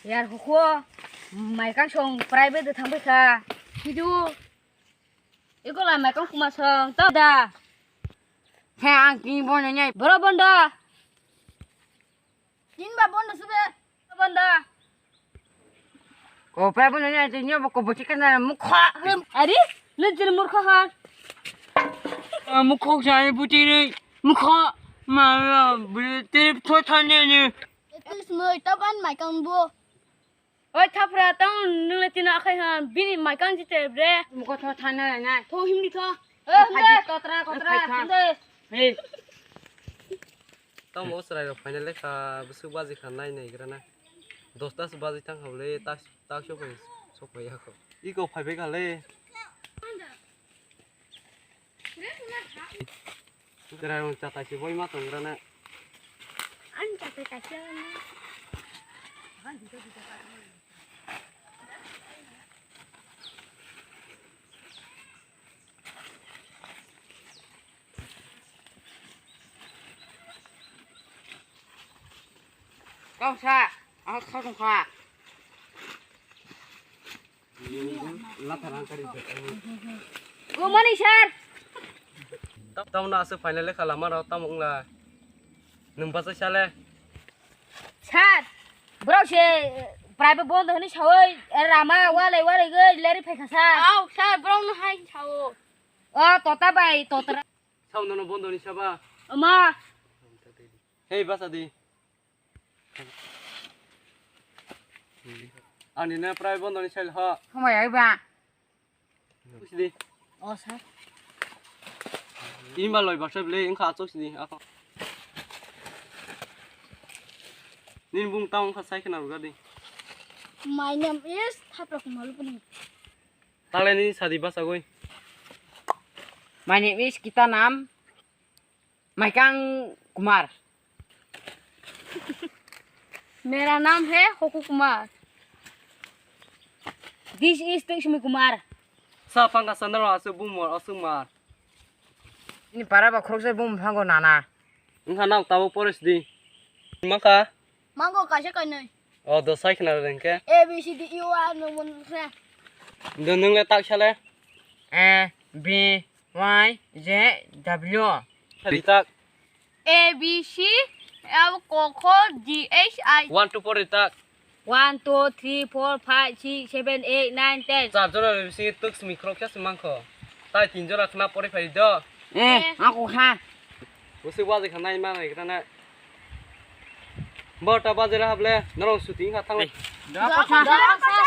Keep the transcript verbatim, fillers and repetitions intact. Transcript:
Yar hukho, maikang song private de thangbai kha. Hidu. Iko la maikang kuma song, tau da. He ang tini bondo nyai. Boro bondo. Tin ba bondo sube. Bondo. Ko private bondo nyai, tini bo ko boti kana mukha. Ari, le jil murkha ha. Mukha jai boti ni. Mukha. Ma, boti thoi thane ni. Etis moi taban maikang bo. Oi, thapra, tang nung le tino akhai han, bini maikang jite bre. Muko tho thana le nai. Tho himni tho. Eh, himde. Totra, totra, himde. Hey. Tamo usrai rok final le kha, bwswk baji kha nai nai gra na. Dosta se baji tang hable, tak, tak sok pai, sok pai yakho. Iko phai bai kha le. Chwrai rok chatai se boi ma tong gra na. Ani chatai kaisa. Kau sa, ang kau tong kha. Good morning, sir. Tam, tam na aswk final le kha lama rok tam wngla. Nwng bachai sale. Sir, borok se private bondo hwnwi sawi rama walai walai gwi leri phai kha, sir. Au, sir, borok no hai sao. O tota bai totra. Sao nono bondo ni saba. Ama. Hei basa di. Ani na prai bondo ni sel ho. Hamai ai ba. Pusi di. O sir. Ini ma loi basa ble engkha achok sini ako. Nin bung tang kha sai khna ruga di. My name is Thaprak Malupani. Tale ni sadi basa goi. My name is Kitanam. Maikang Kumar. Mera naam hai Hoku Kumar. This is Tuksmi Kumar. Sa pangka sandal aswk bumor aswk mar. Ini para ba khoroksa bum phango nana. Wngkha nok tabuk poris di. Maka. Mango kaisa kainwi. O do sai khna reng khe. A B C D E O R no mon khe. Do nung le tak sale. A B Y Z W. Sadi tak. A B C L koko D H I. One two four di tak. One two three four five six seven eight nine ten. Char jora bisi tuk simi khorok sa simi mangkho. Tai tin jora khna pori phai do. Eh, eh. Ako ha. Busi waje khna nai ma nai khna na. Barota baje ra hable norong shooting kha thang. Dora kotha. Dora kotha.